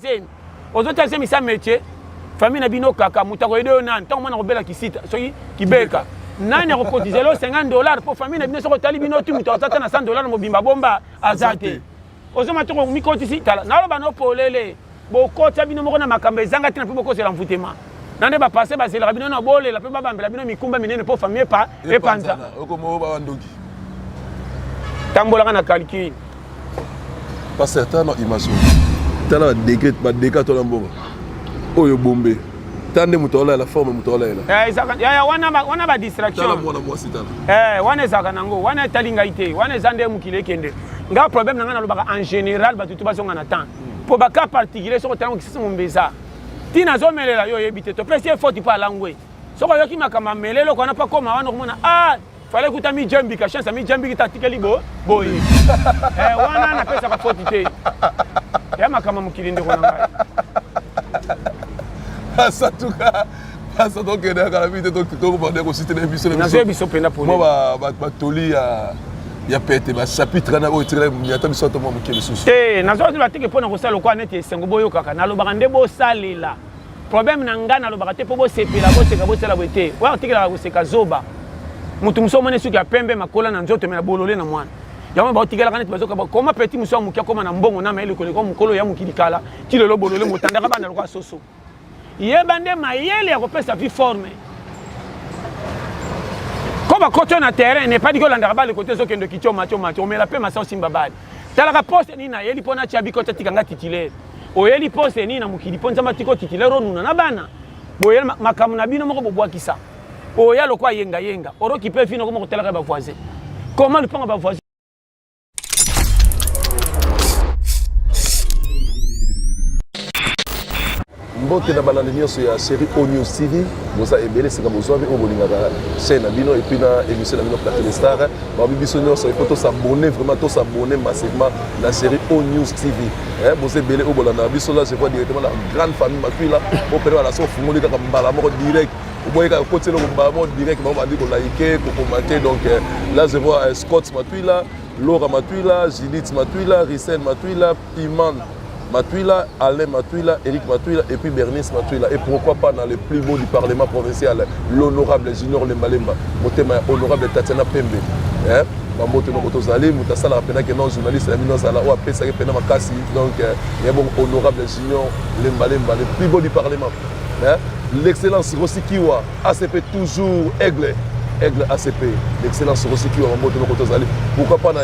zemi. Ozotia zemi sa métier. Famille na bino kaka moto akoyede yo nani ntango mwana kobela kisita soki kibeka nani akokotizela yo 50 dollar mpo famille na bino soki otali bino ti moto aza ta na 100 dollar mobimba bomba aza te ozoma toko mikotisi tala naloba no polele bokotya bino moko na makambo ezanga ntina mpe bokosela mvutema na nde bapasse bazelaka bino na bolela mpe babambela bino mikumba minene mpo famille epa epanza tambolaka na calcul pasteur tala na image tala badegre badeka to na mbongo oyo bombe tala nde moto aolayela forme moto aolayela eh, yaya wana badistraction mwana mwasi tala eh, wana ezalaka nango wana etali ngai te wana eza nde mokili ekende nga problème na ngai nalobaka en général bato to bazonga na temps mpo bacas particulier soki otalango kisisi mombe eza ntina azomelela yo oyebi te topesi ye faute mpo alangwe soki oyoki makambo amele eloko wana mpo akoma wana okomona ah fale kuta mijambika chance amijambiki ta atikeli bo boye eh, wana napesaka faute te ya makambo mokili ndeko na ngai asatuka asa tokende kala mingi te tokobanda kositela biso nazoya biso mpenza mwa batoli ya ya pete bachapitre wana oyo etikala ata biso ata mwa moke lisusu te nazoba teke mpo na kosala lokola neti esengo boyokaka nalobaka nde bosalela problème na ngai nalobaka te mpo bosepela boseka bosala boye te oyo atikelaka koseka zoba moto mosusu omoni suki ya pembe makola na nzoto me na bolole na mwana yango baotikelaka neti bazoka koma peti mosusu ya moke akoma na mbongo na mayele koleka mokolo ya mokili kala ti lelo bolole motandaka bana lokola soso yeba nde mayele ya kopesa vie forme ko bakoti na terrain ne pas dit olandaka bale kote ezokende kitio matio matio omela mpe masa osimba bale talaka poste nini nayeli mpo natya bikoti atika nga titulaire oyeli poste nini na mokili mpo nzambe atika titulaire onuna na bana boye makambo na bino moko bobwakisa oya lokwa yengayenga oroki mpe vino koma kotalaka bavoisin koma lupanga bavoisin Mbote na balandi nyonso ya série O News TV boza ebele sika bozwami oyo bolingaka chaîne na bino et puis na émission na bino Plateau des Stars babi biso nyonso il faut tosabonner vraiment tosabonner massivement na série O News TV eh, boza ebele oyo bolandaka biso là je vois directement la grande famille Makwila oyo pene balasa ofungoli kaka mbala moko direct oboyi kaka okoti eloko mbala moko direct bango bandi kolike kokomante donc eh, là je vois eh, Scott Matwila Laura Matuila, Judith Matuila, Rissel Matuila, Piman Matuila, Alain Matuila, Eric Matuila et puis Bernice Matuila. Et pourquoi pas dans le plus beau du Parlement provincial, l'honorable Junior Lembalemba, motema honorable Tatiana Pembe. Hein? bambote moko tozali moto asalaka mpena ke non journaliste na bino azala oyo apesaki mpena makasi donc euh, ya bongo honorable junior lembalemba le plus beau du parlement hein? l'excellence Rossi Kiwa ACP toujours aigle aigle ACP l'excellence Rossi Kiwa bambote moko tozali pourquoi pas na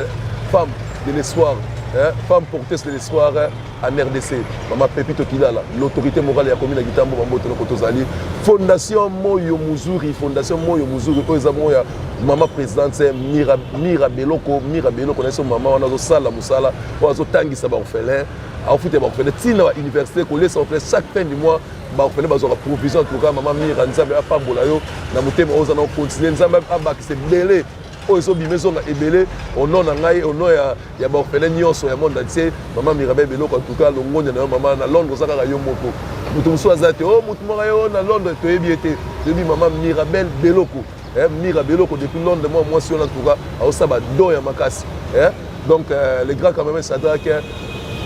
femme de l'espoir hein? femme porteuse de l'espoir hein? en RDC mama Pepito Kilala l'autorité morale ya commune ya Kitambo bambote moko tozali fondation Moyo Muzuri fondation Moyo Muzuri oyo eza bongo ya mama présidente Mira, Mira Beloko Mira Beloko na biso mama wana azosala mosala oyo azotangisa baorphelin akofuta baorphelin ntina ba université kolesa orphelin chaque fin du mois baorphelin bazwaka provision en tout cas mama Mira Nzambe apambola yo na motema oyo oza na okontinue Nzambe abakisa ebele oyo ezobima ezonga ebele au nom na ngai au nom ya, ya baorphelin nyonso ya monde entier mama mirabel beloko en tout cas longonya na yo mama na londres oza kaka yo moko moto mosusu aza te o oh, moto moko yo na londres toyebi ye te toyebi mama mirabel beloko eh, mira beloko depuis londres mwa mwasi wana en tout cas aosala badon ya makasi eh? donc euh, le grand quand même sadrak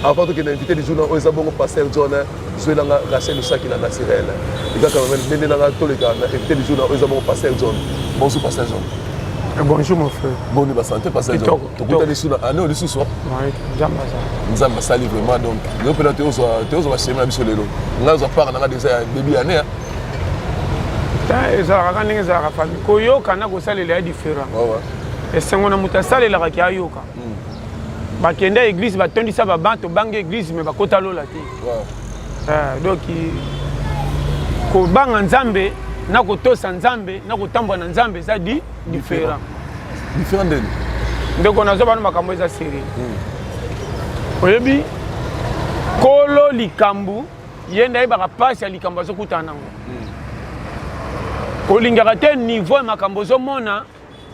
avant tokende invité du jour na oyo eza bongo pasteur john zwelanga rachel osaki na naturel eza quand même ndenge nanga toleka na invité du jour na oyo eza bongo pasteur john bonjour pasteur john eh, bonjour mon frère boni basante pasteur john tokutani lisusu na année oyo lisusu nzambe asali vraiment donc lelo mpena toyozwa bachema na biso lelo ngai ozwa part nanga déjà ya début année ezalaka kaka ndenge ezalaka famille koyoka na kosalela ya différent esengo na moto asalelaka ke ayoka hmm. bakenda église batondisa baban tobanga église me bakota lola te eh, donc kobanga nzambe na kotosa nzambe na kotambola na nzambe eza di différent différent ndeni ndeko nazo bano makambo eza serie hmm. oyebi kolo likambo ye nde ayebaka mpasi ya likambo azokutana nango hmm. kolingaka te niveau ya makambo ozomona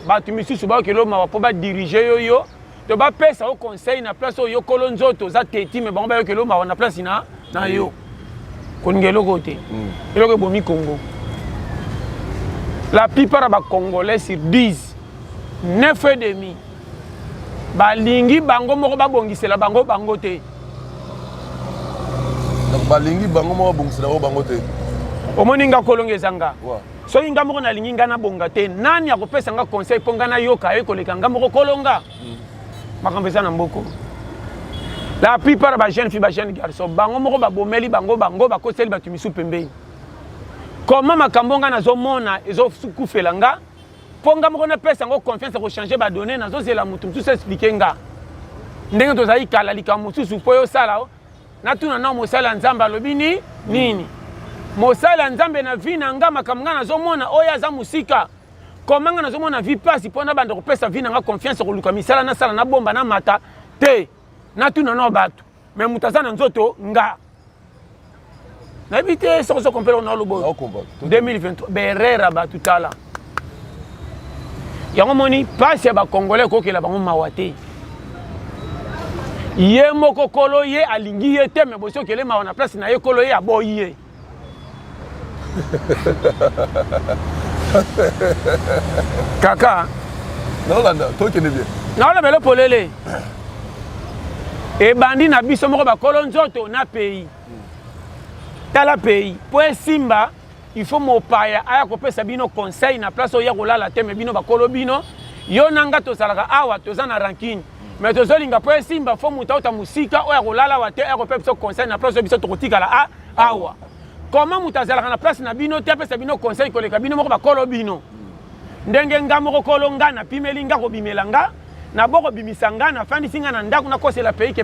bato misusu bayokela yo mawa mpo badirige yo yo to bapesa yo conseil na place oyo yo kolo nzoto oza teti me bango bayokela yo mawa na place na, na yo kolinga eloko te mm. eloko ebomi congo la plupart ya bacongolais sur 10 9 et demi balingi bango moko babongisela bango bango te. Donc balingi bango moko babongisela bango bango te. Omoni nga kolonga eza nga. Soki nga moko nalingi nga nabonga te, nani akopesa nga conseil mpo nga nayoka ye koleka nga moko kolonga? Makambo eza na mboko. La plupart ba jeune fille, ba jeune garçon, bango moko babomeli bango bango bakoseli bato misu pembeni. Comment makambo nga nazomona ezokufela nga mpo nga moko napesa yango confiance ya kochange badonne, nazozela moto mosusu explike nga ndenge tozali kala likambo mosusu mpo yosala natuna nao mosali ya Nzambe alobi ni nini. Mosali ya Nzambe na vie na nga makambo nga nazomona oyo aza mosika koma nga nazomona vie pasi mpo nabanda kopesa vie na nga confiance koluka misala nasala nabomba namata te, natuna nao bato me moto aza na nzoto nga nayebi te soki ozo comprendre na olobo 2023 berera bato tala yango moni mpasi ya bacongolais ekokela bango mawa te. Ye moko kolo ye alingi ye te me bosi okele mawa na place na ye kolo ye aboyi ye. Kaka naolanda tokende bien naolobela polele ebandi na biso moko bakolo nzoto na pays. Tala pays po esimba il faut mopaya aya kopesa bino conseil na place oyo ya kolala te me bino bakolo bino yo na nga tozalaka awa toza na rancune mais tozolinga po esimba fo moto auta mosika oyo akolala awa te aya kopesa biso conseil na place oyo biso tokotikala awa. Comment moto azalaka na place na bino te apesa bino conseil koleka bino moko bakolo bino? Ndenge nga moko kolo nga napimeli nga kobimela nga naboko bimisa nga nafandisi nga na ndako nakosela pays ke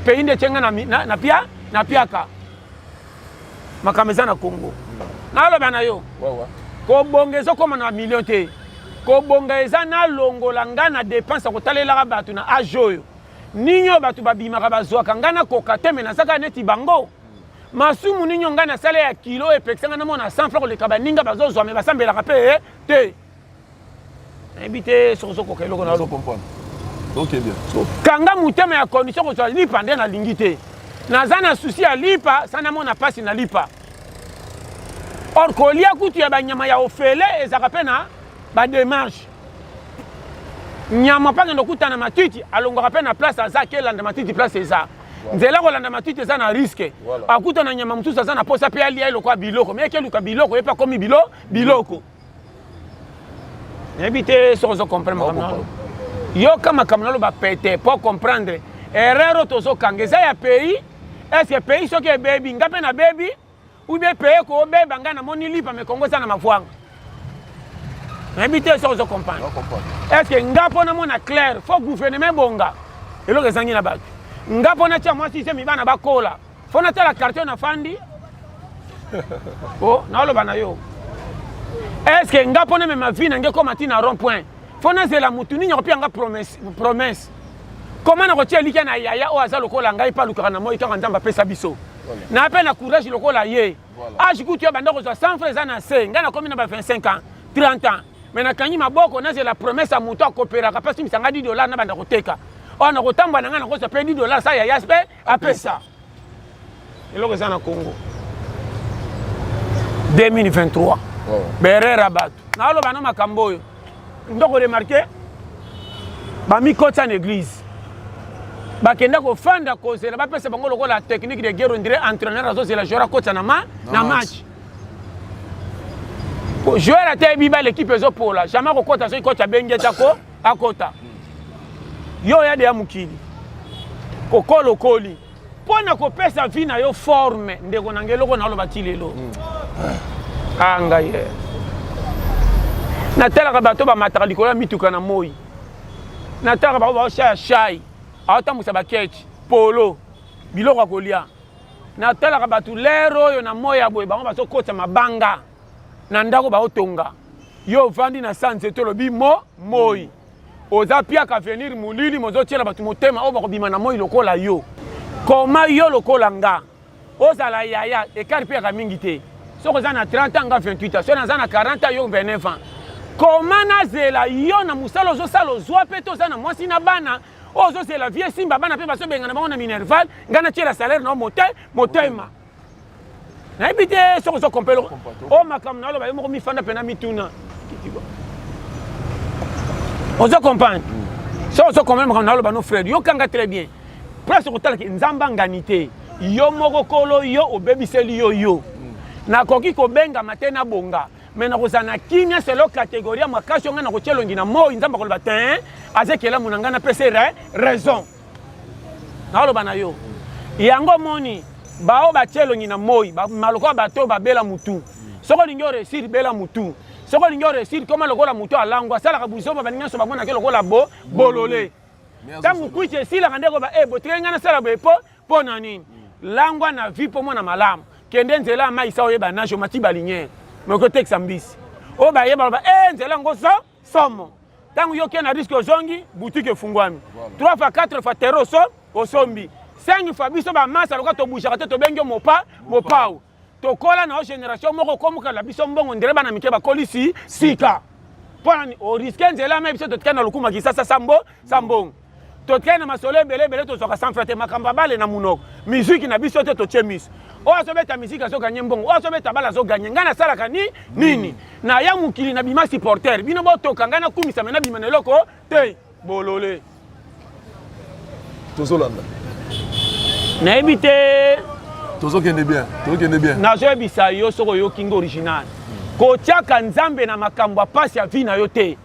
pays nde tie nga na, na, na, pia, na piaka. Makambo eza na Congo. Naloba na yo kobonga ezokoma na million te. Kobonga eza nalongola nga na dépense ya kotalelaka bato na age oyo nini oyo bato babimaka bazwaka nga nakoka te me nazaka neti bango. Masumu nini ngai nasala ya kilo epekisa ngai namona 100 francs koleka baninga bazozwa me basambelaka mpe te. Nayebi te soki ozokoka eloko na kanga motema ya condition kozwa lipa nde nalingi te. Naza na susi ya lipa sa namona mpasi na lipa. Or kolia kutu ya banyama ya ofele ezalaka mpe na bademarche. Nyama mpe akende okutana matiti alongwaka mpe na place aza akelanda matiti place eza. Nzela kolanda matiti eza na risque. Akuta na nyama mosusu aza na posa mpe alia ye lokola biloko me ekeluka biloko ye mpe akomi biloko. Nayebi te soki ozo comprendre makambo nalo. Yoka makambo nalo bapete po comprendre erreur oyo tozokanga eza ya pays. Est-ce que pays soki ebebi nga mpe nabebi ou bien pays kobeba nga namoni lipa me Congo eza na mavwanga. Nayebi te soki ozo comprendre. Est-ce que nga mpo namona clair faut gouvernement ebonga eloko ezangi na bato. Nga mpo natia mwasi zemi bana bakola fo natala quartier nafandi o naoloba na yo. Est-ce que nga mpo namema vie na nge ekoma ti na rond point fo nazela mutu nini akopia nga promesse. Comment nakotia elikya na yaya oyo aza lokola ngai mpe alukaka na moi kaka Nzambe apesa biso. Na mpe na courage lokola ye. Age kutu ya banda kozwa 100 francs eza na se ngai nakomi na ba 25 ans 30 ans mais nakangi maboko nazela promesse ya moto akoperaka mpe asimbisa ngai 10 dollars na banda koteka. Oyo nakotambola na ngai nakozwa mpe 10 dollars sa yaya mpe apesa. Eloko eza na Congo 2023 berera bato naloba na makambo oyo ndoko remarke bamikotisa na église bakenda kofanda kozela bapesa bango lokola technique de guerre on dirait entraîneur azozela joueur akotisa na ma na match joueur ata yebi ba l'équipe ezopola jamais akokota soki coach abengi ete ako akota yo oya deya mokili kokola okoli mpo na kopesa vie na yo forme ndeko na ngai eloko naloba ti lelo. Ah ngai ye natalaka bato bamataka likolo ya mituka na moi, natalaka bango baoshaya shai aotambwisa baketch polo biloko ya kolia. Natalaka bato lere oyo na moi ya boye bango bazokotisa mabanga na ndako baotonga. Yo ovandi na sa nzete olobi mo moi oza piaka avenir molili mozotiela bato motema oyo bakobima na moi lokola yo. Koma yo lokola nga ozala yaya ekari mpe yaka mingi te. Soki oza na 30 ans nga 28 ans, soki naza na 40 ans yo 29 ans. Koma nazela yo na mosala ozosala ozwa mpe te oza na mwasi na bana oyo ozozela vie esimba bana mpe bazobengana bango na minerval nga natiela salaire na yo motema. Nayebi te soki ozo comprendre oyo makambo naloba yo moko mifanda mpe na mituna. Ozo comprendre? Soki ozo comprendre makambo naloba no frère, yokanga très bien. Place kotalaki Nzambe angani te. Yo moko kolo yo obebiseli yo yo. Nakoki kobengama te nabonga, mais nakozala na kimia selo catégorie ya makasi oyo ngai nakotia elongi na moi. Nzambe akoloba te, aza ekelamu na ngai, napesa ye raison. Naoloba na yo yango, omoni bao batia elongi na moi malokola bato oyo babela mutu. Soki olingi oréussir, bela mutu. Soki olingi oréussir, koma lokola mutu alangwa, asalaka buzoba, baningi nyonso bamonake lokola bo bolole. Ntango kwiti esilaka nde koba e botikaki ngai nasala boye mpo na nini? Langwa na vie mpo mona malamu. Kende nzela ya mai sa oyeba nage, omati baliniere, mais okotekisa mbisi oyo bayeba loba e nzela yango so somo. Ntango yo oke na risque, ozongi, boutique efungwami 3 fois, 4 fois, terre oso osombi 5 fois. Biso bamasa loka tobougeaka te, tobengi yo mopa mopau. Tokola na yo génération moko, okomokala biso mbongo ndele bana mike bakolisi sika. Mpo nani orisquer nzela mai? Biso totikali na lokuma Kisasa sambo sa mbongo, totikali na masolo ebele ebele, tozwaka sans franc te. Makambo ya bale na monoko, miziki na biso te, totie miso. Oyo azobeta miziki azogagner mbongo, oyo azobeta bale azogagner. Ngai nasalaka ni nini? Naya mokili nabima supporter, bino botoka ngai nakumisa, mais nabima na eloko te. Bolole. Tozolanda. Nayebi te. Tozokende bien, tozokende bien. Nazoyebisa yo, soki oyoki nga original, kotiaka Nzambe na makambo ya pasi ya vie na yo te.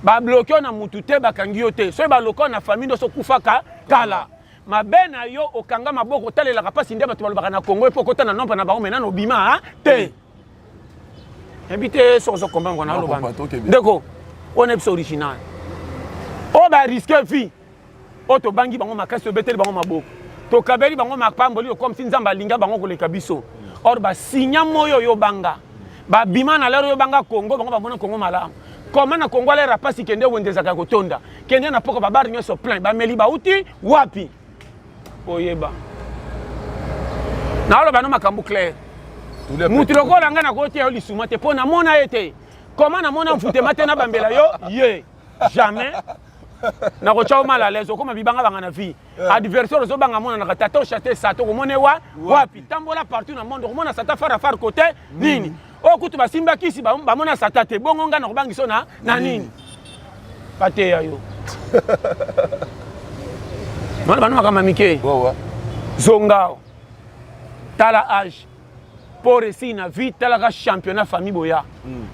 Babloquer yo na mutu te, bakangi yo te. Soki baloka yo na famille nyonso, okufaka kala. Mabe na yo, okanga maboko, otalelaka mpasi nde bato balobaka na Kongo epo okota na nombre na bango. Mai nano obima te, yebi te soki ozokomba ngo. Naloba, ndeko, oyo na biso original, oyo barisquer vie, oyo tobangi bango makasi, tobeteli bango maboko, tokabeli bango mapamboli comme si Nzambe alinga bango koleka biso. Or basinya moyo oyo obanga, babima na lero oyo obanga Kongo. Bango bamona Kongo malamu. Koma na Kongo alera pasi, kende wenze ezalaka ya kotonda, kende na poko, babar nyonso plein, bameli bauti wapi? Oyeba naoloba no makambo clair. Mutu lokola ngai nakotia yo lisuma te, mpo namona ye te. Koma namona mfutema te, nabambela yo ye jamais. Nakotya yo mal à l'aise, okoma bibanga banga na vie. Adversaire ozobanga monanaka tata ochasse sata, okomona ewa wapi? Tambola partout na monde, okomona sata fara far kote nini? Oyo kutu basimba kisi, bamona sata te. Bongo ngai nakobangisa na nini? Bateya yo mana bana makambo ya mike. Zongao, tala age mpo réussir na vie, talaka championnat famille boya.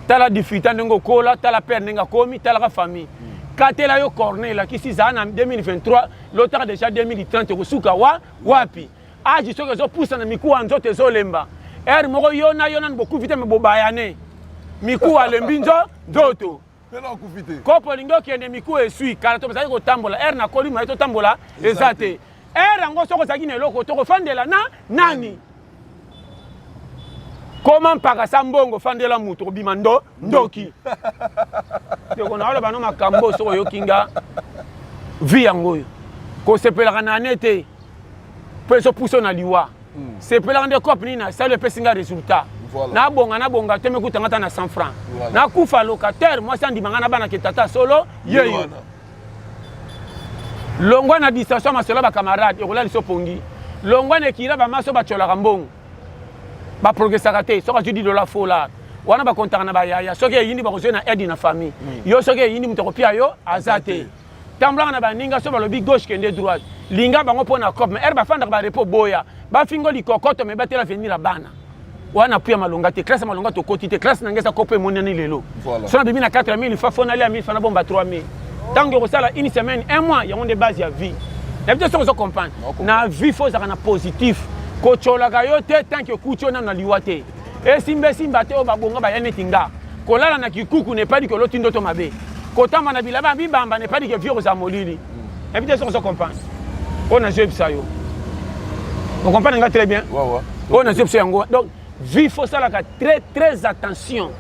Tala difficulté ndenge okola, tala père ndenge akomi, talaka famille. Katela yo corne elakisi zala na 2023, lotaka déjà 2030 ekosuka wa wapi? Age soki ezopusana, mikuwa nzoto ezolemba. Ere moko yo na yo nanu bokufi te, mais bobayane, mikuwa alembi nzoto. Kopo olingi okende, mikuwa eswi. Kala to bazalaki kotambola, ere nakoli maye totambola eza te. Ere yango soki ozalaki na eloko, tokofandela na nani? Koma mpaka sa mbongo, fandela mutu kobima ndo ndoki. Ndeko, naoloba no makambo soki oyoki nga. Vie yango oyo, kosepelaka na ane te mpo ezopusa na liwa. Sepelaka nde cope nini nasali epesi nga résultat. Nabonga nabonga te, mekutanga ata na 100 franc, nakufa locataire, mwasi andima nga na bana ke tata solo yeyo. Longwa na distraction, masolo ya bacamarade ekolalisa opongi. Longwa na ekila bamaso batyolaka mbongo, baprogresaka te. Soki azwi 10 $ folar wana, bakontaka na bayaya. Soki eyindi, bakozwi na aide na famille. Yo soki eyindi, moto akopia yo aza te. Tambolaka na baninga, so balobi gauche, kende droite. Linga bango mpo na cope, mais ere bafandaka barepo, boya bafingo likokoto, mais batela avenir ya bana wana. Puya malonga te, classe ya malonga tokoti te. Classe na ngai eza kopo emonani lelo. So nabimi na 4000 fa, fo nalia 1000 fa, nabomba 3000. Ntango ekosala une semaine, un mois, yango nde base ya vie. Nayebi te soki ozo comprendre. Na vie fo ozalaka na positif, kotyolaka yo te tant que ekuti yo nano na liwa te. Esimba esimba te, oyo babonga baya neti nga. Kolala na kikuku nepadi ke oloti ndoto mabe. Kotamba na bilamba bibamba nepadi ke vie kozala molili. Nayebi te soki ozo comprendre oyo nazoyebisa yo. Ocomprendre nga très bien oyo nazoyebisa yango. Donc vie fo osalaka très très attention.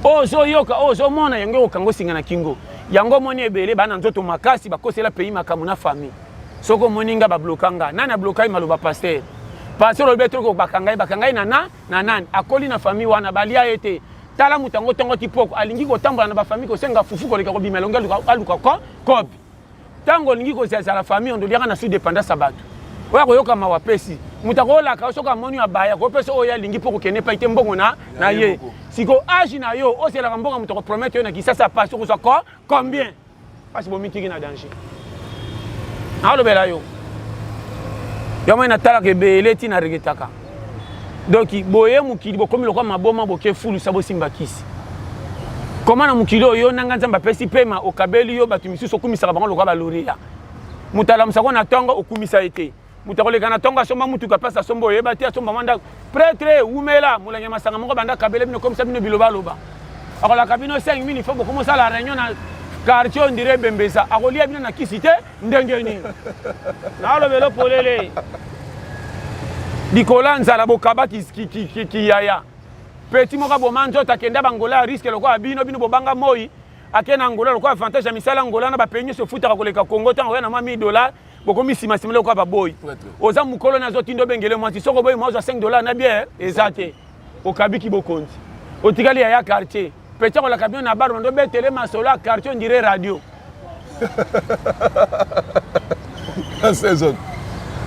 Oyo ozoyoka, oyo ozomona, yango ekokanga osinga na kingo. Yango omoni ebele bana nzoto makasi bakosela pays makambo na famille. Soki omoni nga babloka nga, nani abloka ye? Maloba pasteur, pasteur olobi ete bakanga ye, bakanga ye na nani? Akoli na famille wana, balia ye te. Tala moto yango ntongo ti poko alingi kotambola na bafamille, kosenga fufu koleka kobima elongi, aluka kope. Ntango olingi kozala famille, ondo oliaka na sous dépendance ya bato. Oyo akoyoka mawa apesi moto akolaka. Soki amoni abaya, akopesa oyo alingi mpo kokende epai te, mbongo na ye. Siko age na yo, ozelaka mbongo moto akopromettre yo na Kisasa, pasi okozwa combien? Mpasi bomitiki na danger. Naolobela yo. Yango natalaka ebele ti na regretaka. Donc boye mokili bokomi lokola maboma boke fulusa bosimba kisi. Koma na mokili oyo nanga Nzambe apesi pema okabeli yo bato misusu okumisaka bango lokola baloreya. Moto alamusaka na ntongo okumisa ye te. Moto akoleka na ntongo asomba motuka mpasi asomba oyeba te asomba mwa ndako. Pretre wumela molangi ya masanga moko banda kabele bino komisa bino bilobaloba. Akolaka bino 5000 faut bokomosala réunion na quartier on dirait Bembeza. Akolia bino na kisi te ndenge nini nalobelo polele likolo ya nzala bokaba kiyaya peti moko aboma nzoto akenda bangola ya riske lokola bino bino bobanga moi ake na angola lokola avantage ya misala angola na bapays nyonso efutaka koleka congo ntango oya na mwa 1000 dollar bokomi nsima nsima lokola baboyi oza mokolo na azotinda obengele mwasi soki oboyi mwa ozwa 5 dollar na biere eza te okabiki bokonzi otikali yaya quartier Petit akolaka bino na bar bando betele masolo ya quartier on dirait radio. Saison.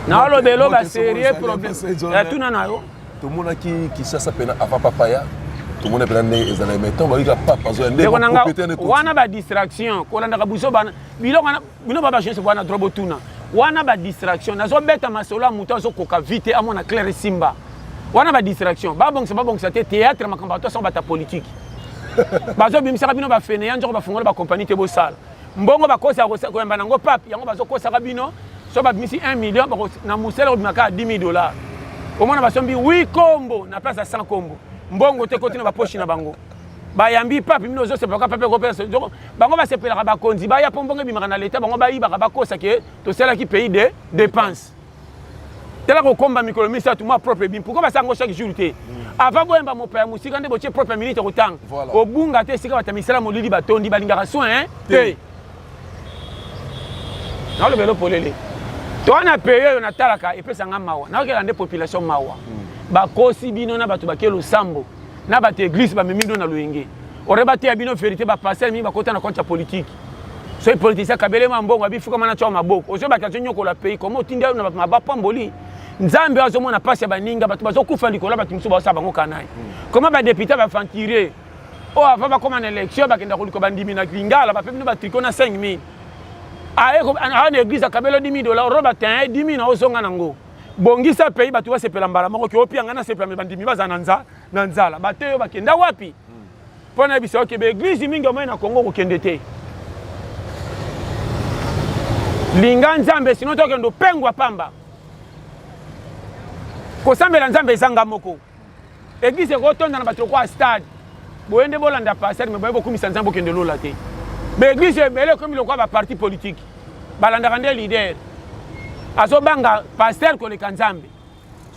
Naolobelo ba sérieux problème. Ya tuna na yo. Tomonaki Kinshasa pena avant papaya. tomona mpena ndenge ezalaki mai ntango bayika papa azoya nde wana ba distraction kolandaka buso bana biloko wana bino ba bajeunesse wana droit botuna wana ba distraction nazobeta masolo ya moto azokoka vie te amona claire simba wana ba distraction babongisa babongisa te théâtre makambo bato asango bata politique bazobimisaka bino bafeneya nzoko bafungola bakompagnie te bosala mbongo bakosaka koyamba nango pape yango bazokosaka bino so babimisi 1 million na mosala kobima kaka 10 000 dollars omona basombi 8 kombo na place ya 100 kombo mbongo te koti na baposhi na bango bayambi pape bino ozosepelaka pape ekopesa bango basepelaka bakonzi baya mpo mbongo ebimaka na leta bango bayibaka bakosa ke tosalaki pays de dépense tala kokomba mikolo misato mwa propre ebimi pourkoi basala yango chaque jour te mm. avant boyemba mopaya mosika nde botie propre minute kotanga obunga te esika bato ya misala molili batondi balingaka soin te nalobelo polele to na pays oyo natalaka epesa nga mawa naokela nde population mawa mm. bakosi bino na bato bake losambo na bato ya eglise bamemi bino na loyenge ore bateya bino verité bapaster mingi bakota na compte ya politike soki politicien akabele mwa mbongo abifukama na tya maboko ozoyebaki azonyokola pays koma otindi na bato mabapamboli nzambe azomona mpasi ya baninga bato bazokufa likolo ya bato mosusu baosala bango kanai hmm. koma badepute baaventurier oyo avant bakoma na élection bakenda koluka bandimi na lingala bape bino batriko na 5000 aye na église akabelo 10 000 dollar oroba tin 10 000 na ozonga nango bongisa pays bato basepela mbala moko ke opia ngai nasepela me bandimi baza na nzala bato oyo bakenda wapi mpo na yebisa oke baeglize mingi omoi na kongo kokende te linga nzambe sino tokende opengwa pamba kosambela nzambe ezanga moko eglise ekotonda na bato lokola stade boye nde bolanda pasteur me boye bokumisa nzambe okende lola te baeglise ebele ekomi lokola baparti politike balandaka nde leader azobanga pasteur koleka nzambe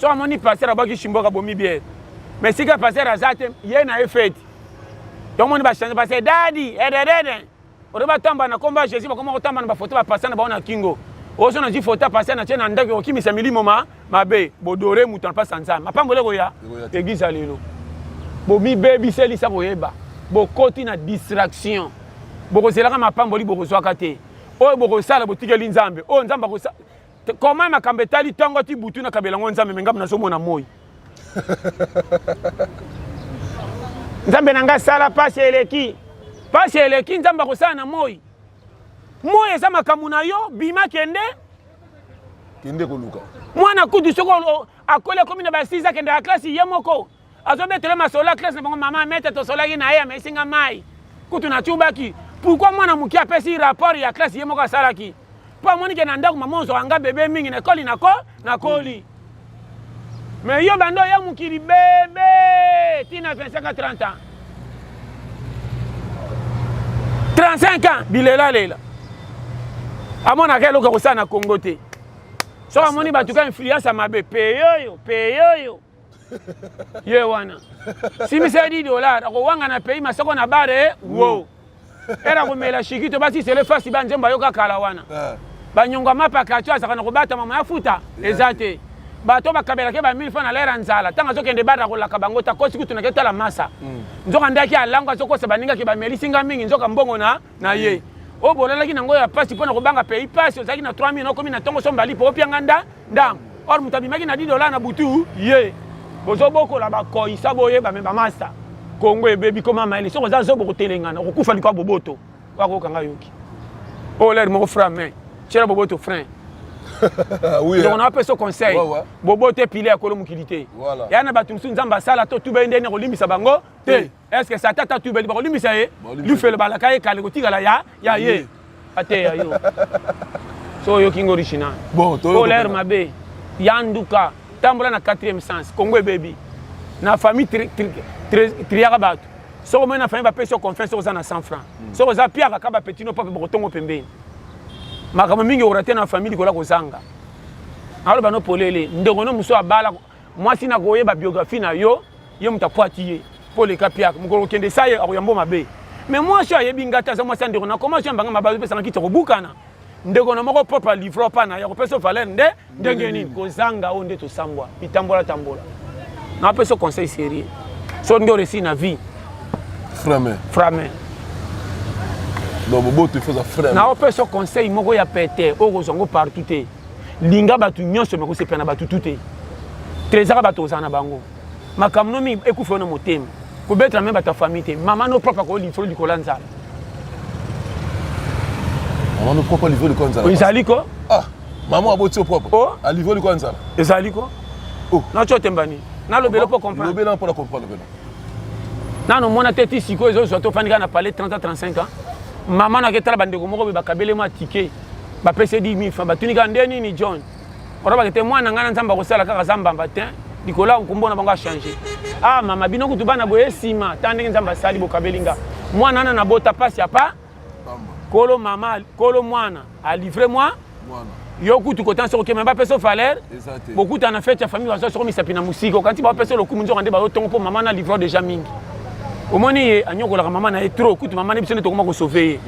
so amoni pasteur abwaki shimboka bomi biere mais sika pasteur aza te ye na ye feti tomoni bachange pasteur dadi ededede oto batamba na kombo ya jésus bakoma kotamba na bafoto bapasa na bango na kingo oso nazwi foto ya pasa na tie na ndako ekokimisa milimo ma mabe bodore moto na mpasi ya nzambe mapamboli ekoya eglise ya lelo bomibebiselisa koyeba bokoti na distraction bokozelaka mapamboli bokozwaka te oyo bokosala botikeli nzambe oyo nzambe akosala Comment makambo etali ntongo ti butu nakabela yango nzambe me ngambo nazomona moi nzambe na ngai sala mpasi eleki mpasi eleki nzambe akosala na moi moi eza makambo na yo bima kende kende koluka mwana kutu soki akoli akomi na basise akendaka klasi ye moko azobetela masolo ya classe na bango mama mete tosolaki na ye amesi nga mai kutu natubaki pourkui mwana moke apesi rapport ya classe ye moko asalaki mpo amoni ke na ndako mama ozwaka nga bebe mingi na ekoli nako nakoli me yo banda oya mokili bebe tina 25 a 30 ans 35 ans bilelalela amonaka eloko ya kosala na congo te soki amoni bato ka influence ya mabe peyoyo peyoyo ye wana simisa ye 10 dollar akowanga na pays masoko na bare wo era komela shikito basisele fasi ba nzembo ayoka kala wana eh. banyongo ya mapa quartier azalaka na kobata mama ya futa eza te bato bakabelaki ba 1000 francs na lera nzala ntango azokende bare akolaka bango takosi kutu nake tala masa mm. nzoka ndaki alango azokosa baningaki bamelisi nga mingi nzoka mbongo na na ye mm. oyo bolalaki nango ya pasi mpo na kobanga pays pasi ozalaki na 3000 okomi na ntongo somba lipo opianga nda ndambo or moto abimaki na 10 dollar na butu ye bozobokola bakoyisa boyeba me bamasta kongo ebebi koma mayele soki oza zobo kotelengana okokufa likwa boboto wakokanga yoki oyo lere moko fra main tiela boboto frein. Oui. Donc napesa conseil. Ouais. Bobo te pile ya kolo mokili te. Voilà. Ya na bato mosusu Nzambe asala to tubeli ndenge kolimbisa bango te. Est ce que Satan ata tubeli bakolimbisa ye? Bakolimbisa. Lufelo balaka ye kale kotikala ya ya ye. Ye. Ateya yo. So oyoki ngo original. Bon, toyoka Colère mpena. mabe. Yanduka tambola na 4e sens. Congo ebebi. Na famille triaka bato. Soko omoni na famille bapesi yo confiance, soki oza na 100 francs. Soki oza piaka ka bapeti no pape bakotongo pembeni. Makambo mingi okorate na famille likola kozanga. Aloba no polele, ndeko no mosusu abala mwasi na koyeba biographie na yo, ye moto apwati ye mpo oleka piaka. Mokolo kokende sa ye akoyambo mabe. Mais mwasi oyo ayebi nga te, aza mwasi ya ndeko na koma oyo mbanga mabe azopesanga kiti ya kobukana. Ndeko na moko propre alivre pa na ye, akopesa valeur nde ndenge nini? Kozanga oyo nde tosambwa bitambola tambola. Napesa conseil sérieux. So nde oresi na vie. Frame. Frame. Donc boboto il faut za frame. Naopesa conseil moko ya pete oyo kozwa yango partout te. Linga bato nyonso me kosepela na bato tu te. Trésor bato ozala na bango. Makambo no mingi ekufa yo na motema. Kobetela me bato ya famille te. Mama no propre akoyo likolo ya nzala. Mama no propre alivre likolo ya nzala. Ezali ko? Ah, mama aboti yo propre. Oh. Alivre likolo ya nzala. Ezali ko? Oh. Nacho tembani. Nalobela mpo comprendre. Lobela mpo na comprendre pena. Nano mona te ti sikoyo ezozwa tofandi kaka na palais 30 ans 35 ans. Mama nake tala bandeko moko boye bakabele mwa ticket. Bapesi ye 10 000 francs. Batuni kaka nde nini John? Olobaka te mwana ngai na Nzambe akosala kaka aza mbamba te. Likolo ya nkombo na bango achange. Ah mama bino kutu bana boye nsima ta ndenge Nzambe asali bokabeli nga. Mwana wana nabota pasi ya pa kolo mama kolo mwana alivre moi yo kutu kota soko kema bapesa valeur bokuta na fete ya famille bazwa soko misapi na mosika okanisi bapesa lokumu nzoka nde bazotongo mpo mama na livre déjà mingi. Omoni ye anyokolaka mama na ye trop kutu mama na biso nde tokoma kosauve ye.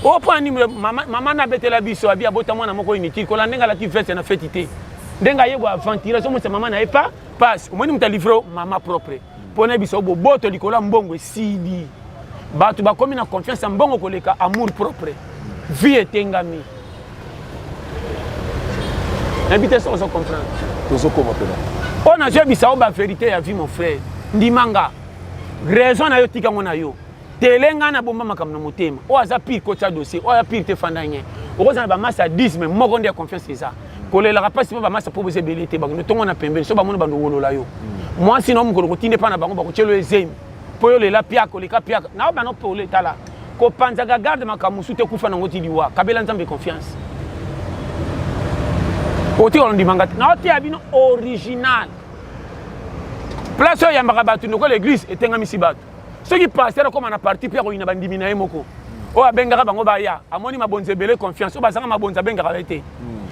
O mpo ani mama na abetela biso abi abota mwana moko inutile kola ndenge alati veste na feti te. Ndenge aye bo aventure azomonisa mama na ye pa passe. Omoni moto alivre mama propre. Mpo na biso boboto likolo ya mbongo esili. Bato bakomi na confiance ya mbongo koleka amour propre. Vie etengami. Nayebi te soki ozo comprendre. Tozokoma mpena. Oyo nazoyebisa yo ba vérité ya vie mon frère. Ndima nga. Raison na yo tika ngo na yo. Tele nga na bomba makambo na motema. Oyo aza pire kotia dossier, oyo aza pire te fanda nye. Okozala ba masse ya 10 mais moko nde ya confiance eza. Kolelaka pasi mpo ba masse po boza ebele te bakende tongo na pembeni so bamoni bando wolola yo. Mwasi na mokolo kotinde pa na bango bakotielo ezemi. Po yo lela piaka oleka piaka. Na bano pole tala. Kopanzaka garde makambo mosusu te kufa nango ti liwa. Kabela Nzambe confiance. Otika ondimanga te. Na oteya bino original. Place oyo yambaka bato lokola église etengamisi bato. Soki pasteur akoma na parti mpe akoyina bandimi na ye moko. Oyo abengaka bango baya, amoni mabonzi ebele confiance. Oyo bazanga mabonzi abengaka ye te.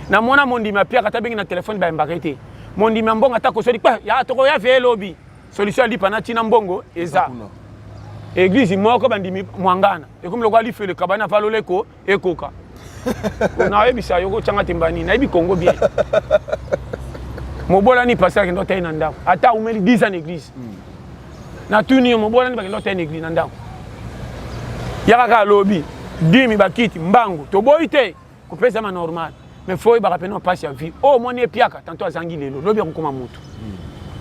Namona mondimi apiaka ata abengi na telefone bayambaka ye te. Mondimi ya mbongo ata kosoli pa ya tokoya veye lobi. Solution ya lipa na tina mbongo eza. Église moko bandimi mwangana. Ekomi lokola lifelo ekabani na valole ko ekoka. Nayebisa yo kotyanga tembani, nayebi Congo bien. Mobolani pasteur akenda otaye na ndako. Ata umeli 10 ans na église. Natuni yo mobolani bakenda otaye na église na ndako. Yaka kaka lobi, dimi bakiti mbangu, toboyi te kopesama normal. Mais faut oyebaka pena mpasi ya vie. Oyo omoni epiaka, tantôt azangi lelo, lobi akokoma mutu.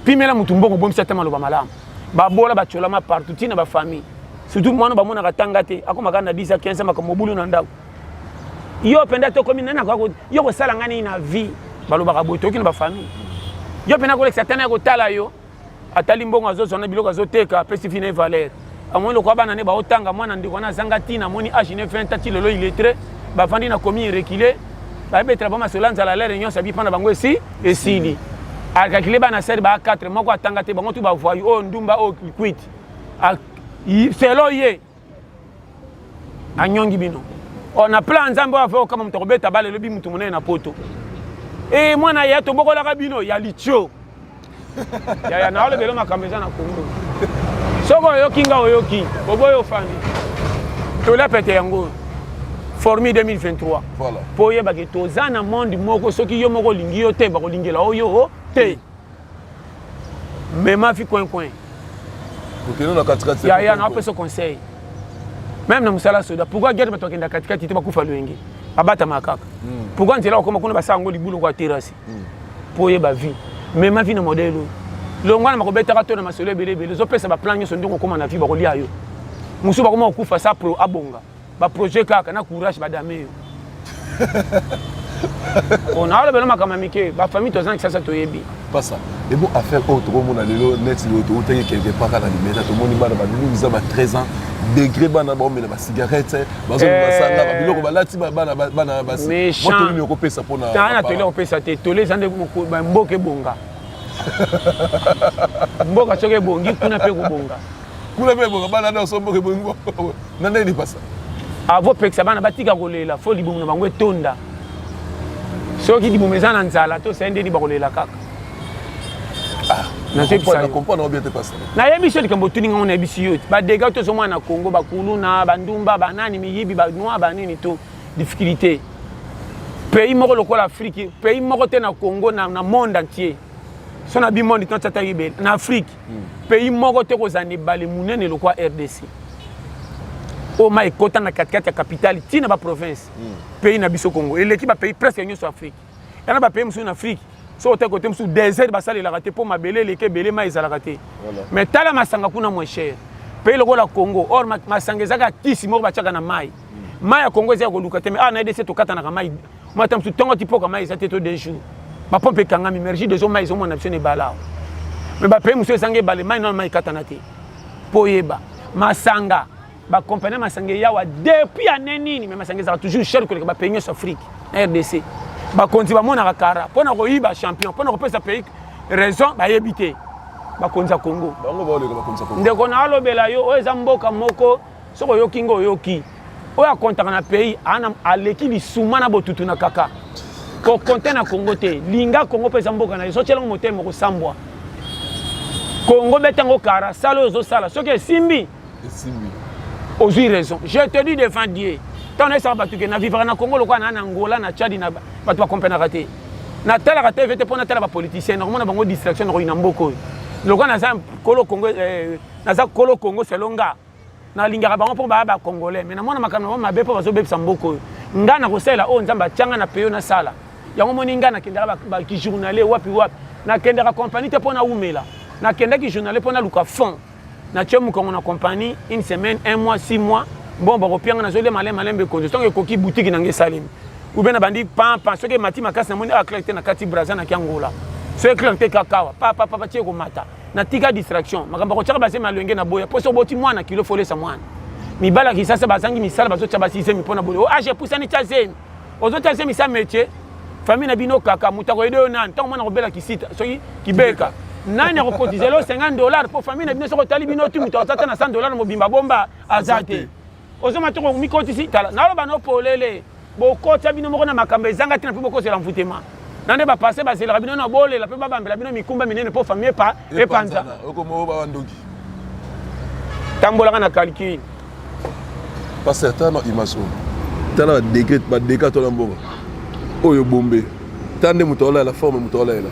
Pimela mutu mbongo, bomisa ata maloba malamu. Babola batyolama partout, tina ba famille. Surtout mwana bamonaka tanga te, akoma kaka na 10 à 15 ans makambo mobulu na ndako. Yo mpenza tokomi nani akoka yo kosala ngai nini na vie, balobaka boye toyoki na ba famille. Yo mpenza kolekisa tana ya kotala yo, atali mbongo azozwa na biloko azoteka, apesi vie na ye valeur. Amoni lokola bana ne baotanga, mwana ndeko wana azanga ntina, amoni âge ne 20 ans ti lelo illettré, bavandi na commune reculée, bayebetela bango masolo ya nzala lere nyonso abi mpa na bango esi esili. Akalkile bana sere ba 4 moko atanga te, bango tu ba voyou, oyo ndumba oyo kwiti. Selo ye anyongi bino. On a plan Nzambe oyo ava okama moto akobeta bale elobi moto monene na poto. E mwana ya tobokolaka bino ya litio. Yaya na olobelo makambo eza na Congo. Soki oyoki nga oyoki, oboyi ofandi. Tolia pete yango. Formule 2023. Voilà. Po oyebake toza na monde moko soki yo moko olingi yo te bakolingela oyo te. Mema fi coin coin. Kokende na katikati. Ya ya na apesa conseil. Même na musala soda, pourquoi guerre bato bakenda katikati te bakufa loyenge? Babatama kaka. Pourquoi nzela okoma kuna basala yango libulu kwa terrasse? Po oyeba vie. Mema vie na modèle oyo. Longwa na bakobetaka to na masolo ebele ebele, ozopesa ba plan nyonso ndenge okoma na vie bakolia yo. Mosusu bakoma kokufa sa pro abonga. Ba projet kaka na courage badame yo. Po naolobela makambo ya mike, bafamille toza na Kisasa toyebi. Pasa ebo affaire oyo tokomona lelo neti lelo toutaki quelque part na Limeta, tomoni bana ba 12 ans, ba 13 ans, degré bana baomela bacigarette, bazomela masanga, babiloko balati bana basi. Motolini okopesa mpona na toli okopesa te. Toli eza nde mboka ebonga. Mboka soki ebongi, kuna mpe kobonga. Kuna mpe ebonga. Bana nyonso, mboka ebongi na ndeni, pasa. Avopekisa bana batika kolela, fo libumu na bango etonda. Soki libumu eza na nzala, tosali ndeni? Bakolela kaka. Nayebi so likambo otuni ngango, nayebisi yo badégâts tozomona na Congo: bakuluna, bandumba, banani, miyibi, banoir, banini to difficulté. Pays moko lokola Afrique, pays moko te na Congo, na monde entier, so na bi monde to tiata yebele na Afrique, pays moko te kozala na ebale monene lokola RDC, oyo mai ekota na katikati ya capitale ntina baprovince. Pays na biso Congo eleki bapays presque nyonso Afrique. Yana bapays mosusu na Afrique, soki otaki kote mosusu, désert, basalelaka te mpo mabele eleki ebele, mai ezalaka te. Mais tala masanga kuna moins cher. Pays lokola Congo, or masanga ezaka kisi moko batiaka na mai. Mai ya Congo eza ya koluka te. Mais awa na RDC tokatanaka mai mata mosusu ntongo tipoka, mai eza te to 2 jours, bapompe ekangami. Mais Regideso, mai ezomona biso na ebala awa. Mais bapays mosusu ezanga ebale, mai nano mai ekatana te. Mpo oyeba masanga, bakompagnie masanga eyawa depuis ane nini, mais masanga ezalaka toujours cher koleka bapays nyonso Afrique. Na RDC, bakonzi bamonaka kara mpo na koyiba champion, mpo na kopesa pays raison, bayebi te. Bakonzi ya Congo, ndeko na alobela yo, oyo eza mboka moko. Soki oyoki ngo, oyoki oyo akontaka na pays aleki lisuma na botutu na kaka kokonte na Congo te. Linga Congo mpo eza mboka na yo. So tielango motema, kosambwa Congo, betango kara, sala oyo ozosala. Soki esimbi, ozwi raison. Je te dis devant Dieu, ntango nayesaka bato ke navivaka na Congo lokola naa na Angola, na Tchadi, na bato bakompenaka te. Natalaka TV te mpo natala bapoliticien, nakomona bango distraction. Nakoyina mboka oyo lokola naza kolo Congo, naza kolo Congo. Selo nga nalingaka bango mpo baya bacongolais, mais namona makambo na bango mabe mpo bazobebisa mboka oyo. Nga nakosalela oyo Nzambe atianga na peyo, nasala yango. Moni nga nakendaka bakijournalier wapi wapi, nakendaka compagnie te mpo nawumela. Nakendaki journalier mpo naluka fond, natie mokongo na compagnie une semaine, un mois, 6 mois. Bon, bakopianga, nazolia malembe malembe. Ekonzo ntango ekoki, boutique nanga esalemi ube na bandi pampa. Soki emati makasi, namoni aclair te na kati Braza, naki Angola. So eclair te kakawa papapapa tie komata, natika distraction. Makambo akotiaka bazemi alwenge na boya, mpo so oboti mwana kilo, folesa mwana. Mibali ya Kisasa bazangi misala, bazotia basi zemi mpo na boye. O age epusani, tia zemi, ozotia zemi sa métier. Famille na bino kaka moto akoyede oyo nani? Ntango mwana kobela kisita, soki kibeka, nani akokotize lo 50 $? Mpo famille na bino, soki otali bino ti moto aza te na 100 $ mobimba bomba aza te. Ozoma toko mikotisi. Tala, naloba no polele, bokotya bino moko na makambo ezanga ntina mpe bokozela mvutema na nde bapase bazelaka bino na bolela mpe babambela bino mikumba minene mpo famille epa epanza. Tambolaka na calcul. Pasteur, tala na image oyo, tala badegré, badeka to na mboka oyo bombe. Tala nde moto aolayela, forme moto aolayela.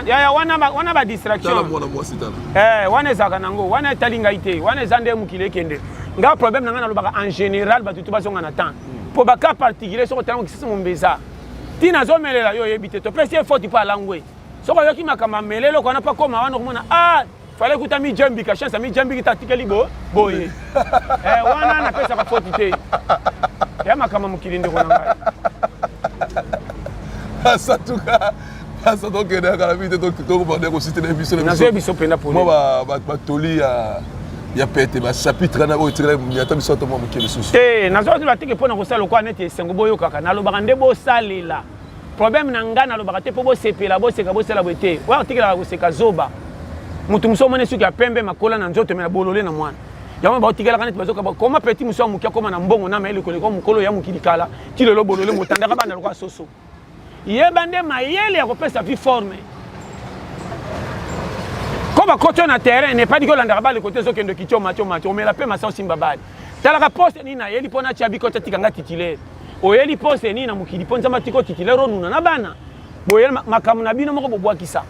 Yaya, wana badistraction. Tala mwana mwasi, tala. Wana ezalaka nango, wana etali ngai te. Wana eza nde mokili ekende. Nga problème na ngai, nalobaka en général, bato to bazonga na temps, mpo bacas particulier, soki otalango Kisasa mombe eza ntina azomelela, yo oyebi te. Topesi ye faute mpo alangwe. Soki oyoki makambo amele eloko wana mpo akóma wana, okomona ah, fale kuta mijembika chance, amijembiki te, atikeli bo boye. Wana napesaka faute te ya makambo mokili, ndeko na ngai. Asatuka asa, tokende kala mingi te, tokobanda kositela biso. Nazoyebi biso mpenza. Mwa batoli ya pete, bachapitre wana oyo etikala, ata biso ata mwa moke lisusu. Te, nazoloba teke mpo na kosala lokola neti esengo boyokaka. Nalobaka nde bosalela. Problème na ngai, nalobaka te mpo bosepela, boseka, bosala boye te. Oyo atikelaka koseka zoba. Moto mosusu omoni suki ya pembe makola na nzoto, me na bolole na mwana yango baotikelaka neti bazoka. Koma petit mosusu ya moke akóma na mbongo na mayele koleka mokolo ya mokili kala ti lelo. Bolole motandaka bana lokola soso. Yeba nde mayele ya kopesa vie forme ko bakoti na terrain. Ne pas dit olandaka bale kote, ezokende kitio matio matio, omela mpe masa, osimba bale. Talaka poste nini nayeli mpo natia bikoti, atika nga titulaire. Oyeli poste nini na mokili mpo Nzambe atika titulaire? Onuna na bana boye, makambo na bino moko bobwakisa.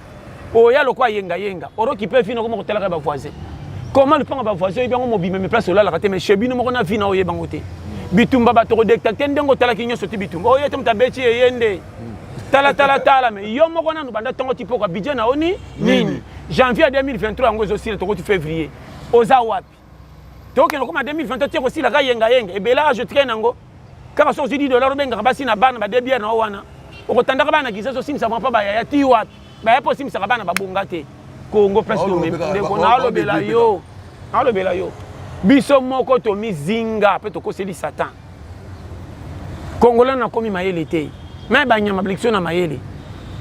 Oya lokwa yengayenga, oroki mpe vino okoma kotalaka bavoisin. Comment lupango bavoisin oyebi yango mobimba, mais place olalaka te? Mais chez bino moko na vi na oyeba yango te. Bitumba bato kodetecte ndenge otalaki nyonso ti bitumba oye te, moto abeti eye nde tala tala tala. Mais yo moko nanu banda ntongo ti pokwa, budget na yo ni nini? Janvier 2023 yango ezosila, tokoti février, oza wapi? Tokende koma 2023 tie kosila ka yenga yenga ebele. Age otikali nango kaka soki ozwi 10 $, obengaka basi na bana badebiere na yo wana. Okotandaka bana Kinshasa, osimbisa bango mpa bayaya ti wapi? Baya mpo osimbisaka bana babonga te. Congo place ndeko, naolobela yo, naolobela yo, biso moko tomizinga mpe tokoseli Satan. Congolais nakomi mayele te, me banyama balekisi na mayele.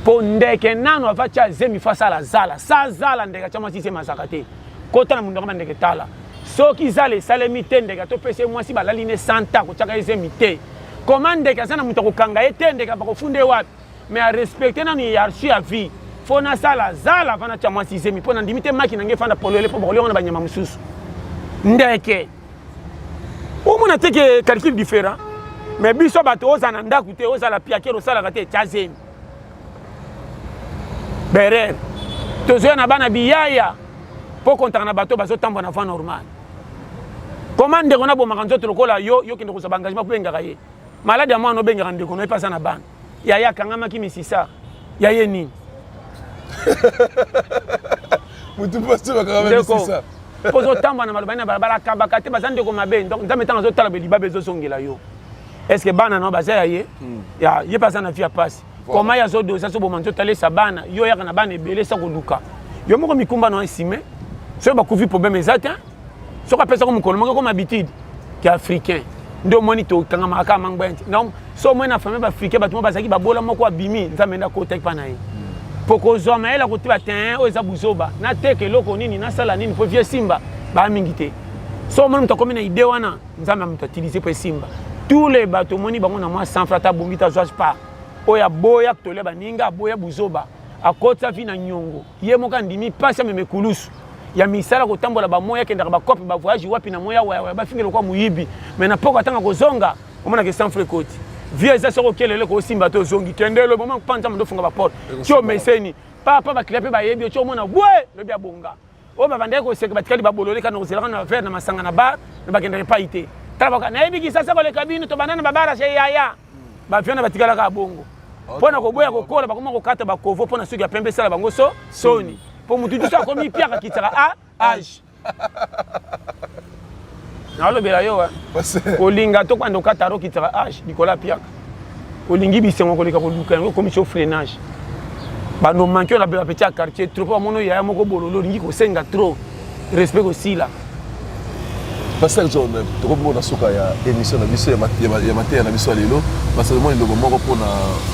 Mpo ndeke nano ava tia zemi, fo asala zala sa zala. Ndeke atya mwasi zemi azaka te. Kota na mundu bandeke, tala soki zala esalemi te. Ndeke atopesa ye mwasi, balali ne santa, kotiaka ye zemi te. Koma ndeke aza na moto akokanga ye te, ndeke bakofunda ye wapi? Mais arespecte nanu hiérarchie ya vie. Fo nasala zala ava natya mwasi zemi, mpo nandimi te maki na ngai efanda polele mpo bakolia ngo na banyama mosusu. Ndeke omona te ke calcul différent. Mais biso bato, ozala na ndako te, ozala piakere, osalaka te, tya zemi berere. Tozoya na bana biyaya mpo kontaka na bato bazotambola na voie normale. Koma ndeko nabomaka nzoto lokola yo, yo kende kozwa baengagement mpo bengaka ye maladi ya mwana, obengaka ndeko na ye mpe aza na bana. Yaya akangamaki misisa ya ye nini? Mutu mpasi bakangama misisa. Mpo ozotamba na maloba na balabala, akabaka te, baza ndeko mabe. Donc Nzambe ntango azotala belibabe ezozongela yo. Est ce que bana na baza ya ye? Ya ye mpe aza na vie ya pasi. Koma ye azodosa, azoboma nzoto, alesa bana. Yo oyaka na bana ebele, sa koluka yo moko mikumba na esime. Soki bakufi, problème eza te. Soki apesako mokolo moko, ekoma habitude ke africain nde omoni tokangamaka kaka mangba. Donc so omoni na famille baafricain, bato mo bazalaki babola, moko abimi, Nzambe nde akotaki mpa na ye mpo kozwa mayele kotiba te. Oyo eza buzoba. Nateka eloko nini, nasala nini mpo vie simba? Baa mingi te. So omoni moto akomi na idée wana, Nzambe ya moto atilize mpo esimba. Tous les bato omoni bango na mwa 100 francs, ata abongi te, azwa part oyo aboya tolia baninga, aboya buzoba, akotisa vi na nyongo. Ye moko andimi mpasi, ameme kulusu ya misala, kotambola bamoya, akendaka bacope, bavoyage wapi na moya wayawaya, bafinge lokwa moyibi. Mais na poko atanga kozonga, omonaka 100 francs ekoti. Vie eza soki okelele kosimba te, ozongi kende lobi oma mpa Nzambe ndofunga baporte ti omeseni papa. Baklia mpe bayebi yo ti omona bwe lobi abonga. Oyo babandaki koseka batikali babolole kaka na kozelaka na verre na masanga na bar na bakendaka epai te. Tala baka nayebi Kisasa koleka bino, tobanda na babara se yaya bavio na batikalaka bongo mpo na koboya kokola. Bakoma kokata bakovo mpo na suki ya pembe esala bango so soni, mpo motu tuso akomi piaka kitisaka a age. Nalobela yo, kolinga to kwanda okata ro kitisaka age likolo ya piaka. Olingi bisengo koleka koluka yango, ekomi so freinage. Bando manke oyo na bapeti ya quartier trop, bamona yaya moko bololo, olingi kosenga trop respect, kosila. Pasteur John, tokomona suka ya émission na biso ya mateya na biso ya lelo. Pasteur, mwa liloba moko mpona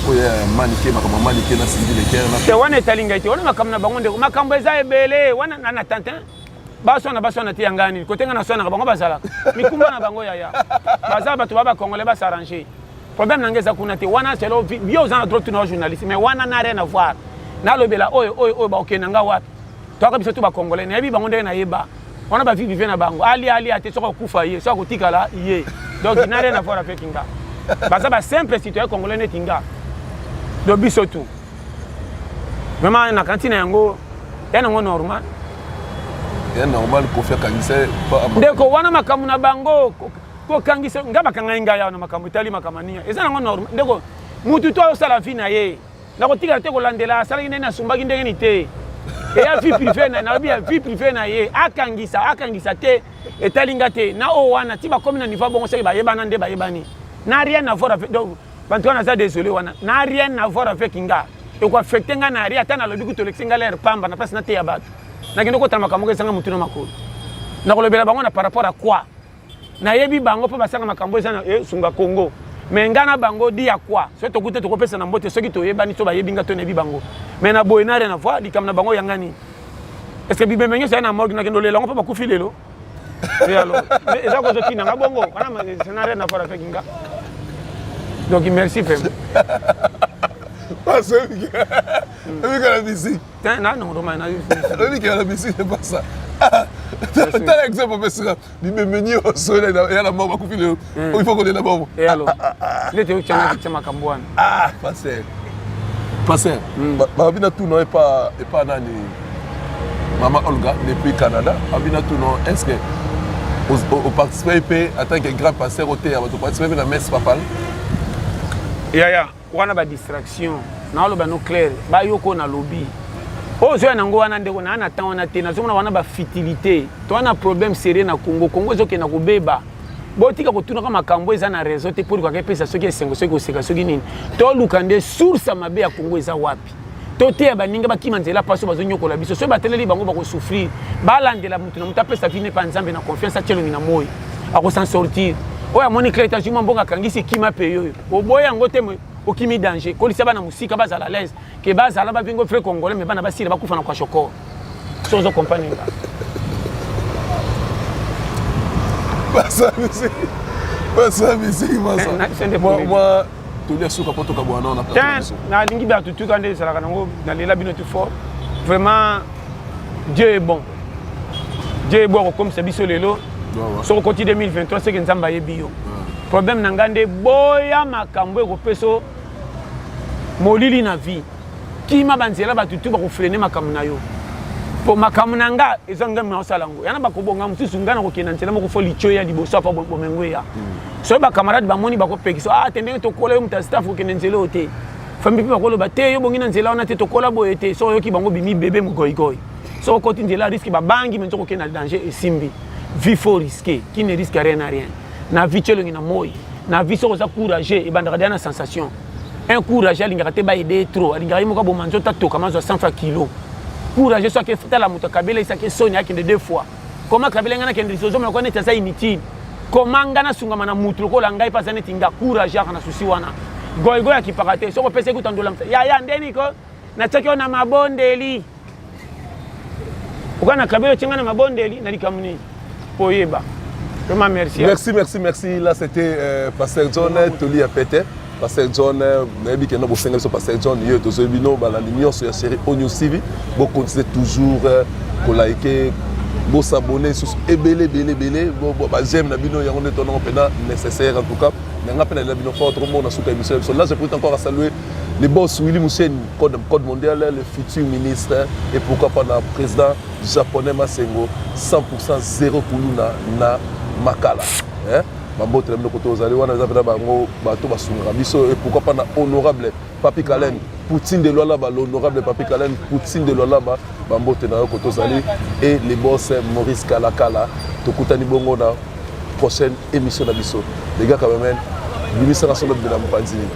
oyo ya Manike, makambo ya Manike na Cindy Le Cœur. Te, wana etali ngai te. Wana makambo na bango ndeko, makambo eza ebele wana na tantin. Baswana, baswana te, yanga nini? Kote nga naswanaka, bango bazalaka mikumba na bango. Yaya, baza bato ba bacongolais, basarrange. Problème na ngai eza kuna te. Wana selo yo oza na droit tuna journaliste, mais wana na rien à voir. Nalobela oyo oyo oyo bakokende nga wapi? Toyaka biso to bacongolais, nayebi bango ndenge nayeba wana bavie vive na bango. Alia alia te, soki akufa ye, soki akotikala ye. Donc na rien à voir avec nga. Baza basimple citoyen congolais neti nga. Donc biso tout vraiment na kanti na yango ya nango normal. Ya normal Kofi akangisa. Ndeko, wana makambo na bango. Kokangisa nga, bakangai ngai awa na makambo etali makambo nia, eza nango normal ndeko. Mutu to azosala vie na ye, nakotikala te kolandela asalaki ndenge, asumbaki ndenge ni te. Eya vie privée na nalobi ya vie privée na ye. Akangisa, akangisa te, etali nga te. Na oyo wana ti bakomi na niveau bongo, soki bayebana nde bayebani, na rien à voir avec. Donc bantu wana aza désolé, wana na rien à voir avec nga. Ekoaffecte nga na rien. Ata nalobi kutu olekisi nga lere pamba na place nateya bato, nakende kotala makambo moko ezanga motu na makolo. Nakolobela bango na par rapport à quoi? Nayebi bango mpo basala makambo eza na esunga Congo, mais nga na bango di ya quoi? Soki tokuti, tokopesa na mbote. Soki toyebani, so bayebi nga to nayebi bango, mais na boye na rien à voir. Likambo na bango yanga nini? Est ce que bibembe nyonso ya na morgue nakende olela yango mpo bakufi lelo? Et alors eza kozotina nga bongo wana, ça n'a rien à voir avec nga. Donc merci vraiment. Oyebika na musique. Oyebika na musique, c'est pas ça. Tala exemple opesaka, bibembe nyonso ya na moko bakufi lelo, il faut kolela bongo. Et alors nde otyanga makambo wana. Ah, pasteur, pasteur, babi na tuna epa nani, mama Olga depuis Canada, abi na tuna: est ce que oparticipe mpe en tant que grand pasteur, oteya bato, oparticipe mpe na messe papale? Yaya, wana badistraction. Naoloba no clair, bayoko nalobi oyo ozoya nango wana ndeko naa na temps wana te. Nazomona wana bafutilité. To wana problème sérieux na Congo. Congo ezokenda kobeba. Botika kotunaka makambo eza na raison te mpo olukaka epesa soki esengo, soki koseka, soki nini. Toluka nde source ya mabe ya Kongo eza wapi. Toteya baninga bakima nzela mpasi oyo bazonyokola biso. Soki bateleli bango bakosouffrir. Balandela motu na motu apesa vie epa Nzambe na confiance, atia elongi na moi, akosan sortir. Oyo amoni clair te, azwi mwa mbongo, akangisi kima mpe yoyo oboya yango te, okimi danger. Kolisa bana mosika, bazala l'aise ke bazala babengo vrai Congolais, mais bana basila bakufa na kwashokor. So ozo comprendre nga? Basa musique masa mwa tolia suka po tokabwana na plateau. Nalingi bato tuka nde ezalaka nango, nalela bino tout fort. Vraiment, Dieu est bon, Dieu est bon. Akokomisa biso lelo. Soki okoti 2023, seke Nzambe ayebi yo. Problème na ngai nde boya makambo ekopesa molili na vie. Kima banzela, bato tu bakofreiner makambo na yo, mpo makambo na nga eza ngai naosala yango yana bakobonga mosusu. Ngai nakokende na nzela moko fo litio ya liboso afa bomengo eya. Soki bacamarade bamoni, bakopekisa: "Ah te, ndenge tokola, yo moto ya staff kokende nzela oyo te." Famille mpe bakoloba: "Te, yo bongi na nzela wana te, tokola boye te." Soki oyoki bango, bimi bebe mogoigoi. Soki okoti nzela risque, babangi me nzoko okende na danger. Esimbi vie, faut risquer. Qui ne risque rien n'a rien na vie. Ti elongi na moi na vie, soki oza courageux, ebandaka deya na sensation. Un courageux alingaka te baaider trop, alingaka ye moko aboma nzoto, atoka mazwa 100 fois kilo. Courageux soki tala moto akabela esaki soni, akende deux fois. Koma kabela ngai nakende lisusu, ozomona kwa neti aza inutile. Koma ngai nasungama na mutu lokola ngai mpe aza neti nga. Courage aka na susi wana, goigoi akipaka te. Soki opesa ekuta ndola yaya ndeni ko natiaki yo na mabondeli, oka na kabela otie ngai na mabondeli na likambo nini po oyeba. Vraiment, merci. Merci, merci, merci. Là, c'était Pasteur John Toli Apete. Pasteur John, nayebi ke no bosenga biso Pasteur John ye, tozoyebi bino balandi nyonso ya série O News TV. Bocontinue toujours kolike, bosabonner lisusu ebele ebele ebele, baj'aime na bino yango nde tonango mpena nécessaire. En tout cas, nanga mpe nalela bino fort. Tokomona suka émission ya biso. Là, je profite encore à saluer les boss Willy Mouchen, code mondial, le futur ministre, et pourquoi pas na président japonais Masengo, 100% zéro kuluna na Makala, hein? Bambote na bino kote ozali wana, eza mpena bango bato basungaka biso. Et pourquoi pas na honorable Papi Kalen Poutine de Lualaba, l'honorable Papi Kalen Poutine de Lualaba, bambote na yo kote ozali. Et les boss Maurice Kalakala, tokutani bongo na prochaine émission na biso. Les gars, quand même, bimisaka solo bina mopanzi nini.